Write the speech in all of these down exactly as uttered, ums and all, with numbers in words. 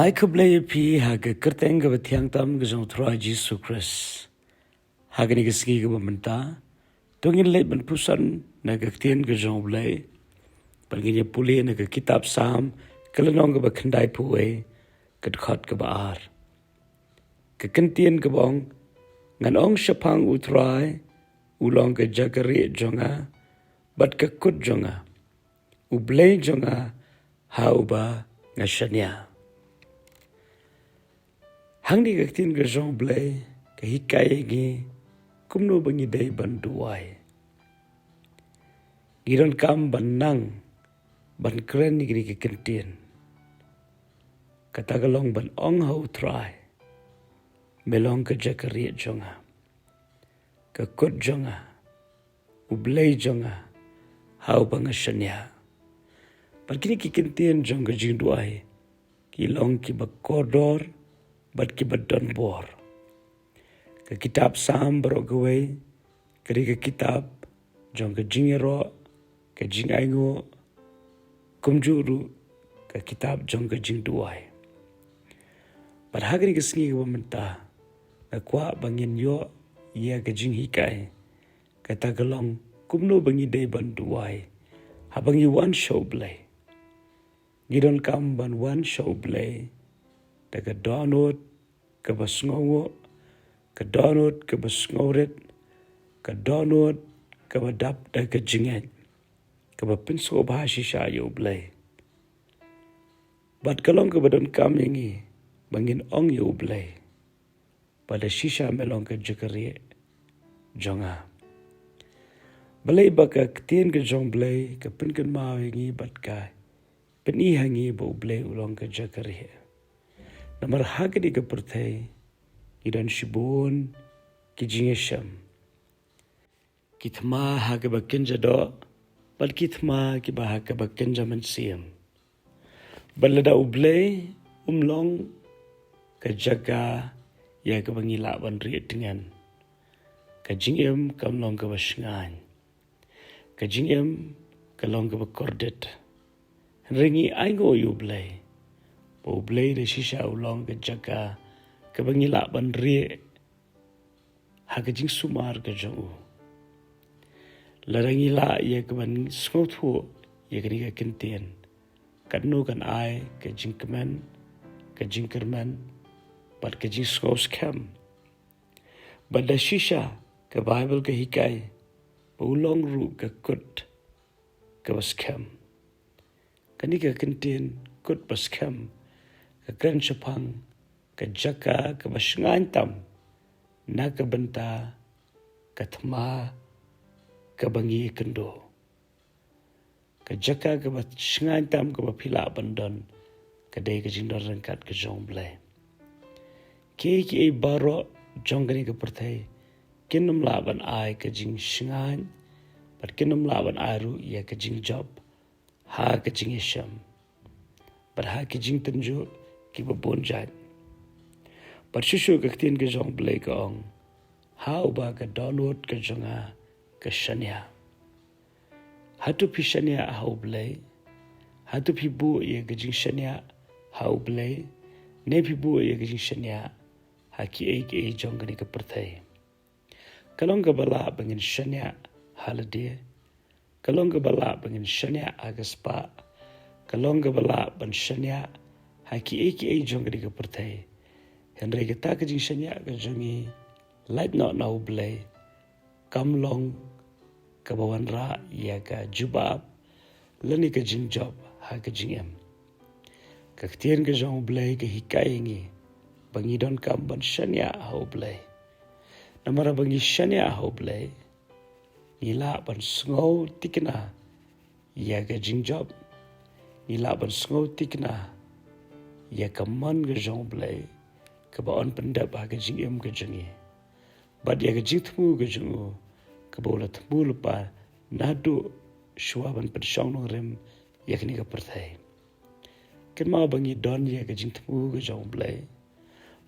Ai khublei ïa phi ha ka kyrteng kaba thiang tam ka jong u Trai Jisu Khrist. Ha kane ka sngi kaba mynta, to ngin leit ban puson na ka ktien ka jong u Blei. Bad ngin ïa pule na ka kitab Salm, ka lynnong kaba khyndai phew wei, ka dkhot kaba ar. Ka kyntien kaba ong, ngan ong shaphang u Trai, u long ka jaka rieh jong nga, bad ka kut jong nga. U Blei jong nga, ha uba nga shaniah. Hangne ka ktien ka jong u Blei, ka hikai ïa ngi, kumno ba ngi dei ban duwai. Ngi donkam ban nang, ban kren ïa kine ki kyntien. Kata ka long ban ong ha u Trai. Me long ka jaka rieh jong nga. Ka kut jong nga. U Blei jong nga. Ha uba nga shaniah. Bad kine ki kyntien jong ka jingduwai. Ki long kiba kordor, bad kiba donbor. Ka kitab Salm baroh kawei, ka dei ka kitab, jong ka jingïaroh, ka jingainguh, kumjuh ruh, ka kitab jong ka jingduwai. Bad ha kane ka sngi kaba mynta, nga kwah ba ngin ïoh, ïa ka jinghikai, kata ka long, kumno ba ngi dei ban duwai, haba ngi wan sha u Blei. Ngi donkam ban wan sha u Blei, da ka dohnud, kaba sngewnguh, ka dohnud, kaba sngewrit, ka dohnud, kaba dap da ka jingngeit, kaba pynsngewbha shisha ïa u Blei. Bad ka long kaba donkam ïa ngi, ba ngin ong ïa u Blei. Bad da shisha me long ka jaka rieh, jong nga. Balei ba ka ktien ka jong u Blei, ka pynkynmaw ïa ngi bad ka, pyni ha ngi ba u Blei u long ka jaka rieh. Namar ha kane ka pyrthei, ngi don shibun, ki jingïashem. Ki thma ha kaba kynja doh, bad ki thma kiba ha kaba kynja mynsiem. Bad lada u Blei, um long, ka jaka, ïa kaba ngi lah ban rieh tngen. Ka jingim, kam long kaba shngaiñ. Ka jingim, ka long kaba kordit. Hynrei ngi ainguh ïa u Blei. Ba u Blei da shisha u long ka jaka, kaba ngi lah ban rieh. Ha ka jingsumar ka jong u. Lada ngi lah ïa ka ban sngewthuh, ïa kane ka kyntien. Katno kan ai, ka jingkmen, ka jingkyrmen, bad ka jingsngewskhem. Bad da shisha, ka Baibl ka hikai, ba u long ruh ka kut, kaba skhem. Kane ka kyntien kut ba skhem, ka kren shaphang, ka jaka kaba shngaiñ tam, na ka bynta, ka thma, kaba ngi kynduh. Ka jaka kaba shngaiñ tam kaba phi lah ban don, ka dei ka jingdon ryngkat ka jong u Blei. Kiei kiei baroh jong kane ka pyrthei, kin ym lah ban ai ka jingshngaiñ, bad kin ym lah ban ai ruh ïa ka jingjop, ha ka jingïashem. Bad ha ki jingtynjuh kiba bun jait. Bad shuh shuh ka ktien ka jong u Blei ka ong. Ha uba ka dohnud ka jong nga ka shaniah. Hato phi shaniah ha u Blei. Hato phi buh ïa ka jingshaniah ha u Blei. Ne phi buh ïa ka jingshaniah. Ha kiei kiei jong kane ka pyrthei. Ka long kaba lah ba ngin shaniah ha lade. Ka long kaba lah ba ngin shaniah ha ka spah. Ka long kaba lah ban shaniah ha kiei kiei jong kane ka pyrthei. Hynrei kata ka jingshaniah ka jong ngi lait noh na u Blei. Kam long kaba wanrah ïa ka jubab lane ka jingjop ha ka jingim. Ka ktien ka jong u Blei ka hikai ïa ngi ba ngi donkam ban shaniah ha u Blei. Namar ba ngi shaniah ha u Blei, ngi lah ban sngew tikna ïa ka jingjop. Ngi lah ban sngew tikna ïa ka mon ka jong u Blei kaba yn pyndep ha ka jingim ka jong ngi. Bad ïa ka jingthmu ka jong u kaba u la thmu lypa naduh shuwa ban pynshong nongrim ïa kane ka pyrthei. Kynmaw ba ngi don ïa ka jingthmu ka jong u Blei.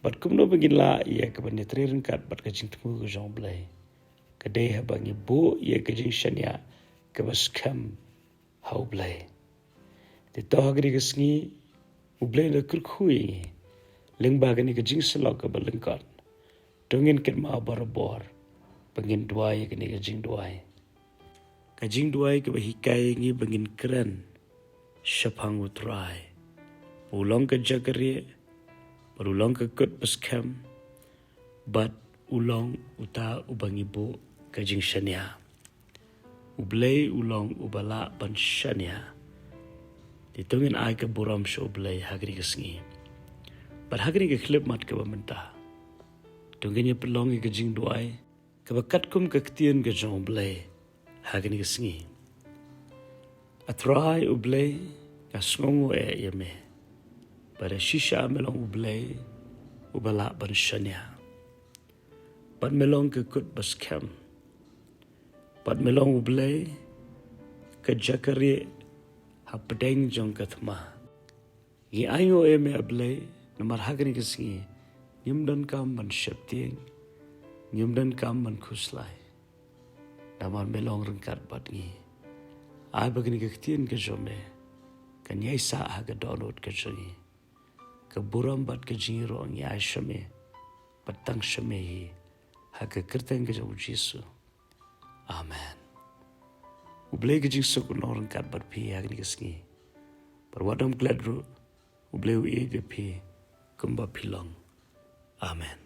Bad kumno ba ngin lah ïa ka ban ïatrei ryngkat bad ka jingthmu ka jong u Blei. Ka dei haba ngi buh ïa ka jingshaniah kaba skhem ha u Blei. Te to ha kane ka sngi U Blei u da kyrkhu ïa ngi lyngba kane ka jingsyllok kaba lyngkot. To ngin kynmaw barabor ba ngin duwai ïa kane ka jingduwai. Ka jingduwai kaba hikai ïa ngi ba ngin kren shaphang U Trai, ba u long ka jaka rieh, ba u long ka kut ba skhem, bad u long uta uba ngi buh ka jingshaniah. U Blei u long uba lah ban shaniah. Te to ngin ai ka burom sha U Blei ha kane ka sngi. Bad ha kane ka khyllipmat kaba mynta, to ngin ïa pynlong ïa ka jingduwai kaba katkum ka ktien ka jong U Blei ha kane ka sngi. A Trai U Blei, nga sngewnguh eh ïa me. Bad shisha me long U Blei uba lah ban shaniah. Bad me long ka kut ba skhem. Bad me long U Blei ka jaka rieh hapdeng jong ka thma. Ngi ainguh ïa me A Blei, namar ha kane ka sngi ngim donkam ban sheptieng, ngim donkam ban khuslai. Namar me long ryngkat bad ngi. Ai ba kane ka ktien ka jong me kan ïai sah ha ka dohnud ka jong ngi. Ka burom bad ka jingïaroh ngi ai sha me bad tang sha me hi, ha ka kyrteng ka jong U Jisu. Amen. U Blei ka jingsuk un long ryngkat bad phi ha kane ka sngi. Bad wat nym klet ruh, U Blei u ïeit ïa phi kumba phi long. Amen.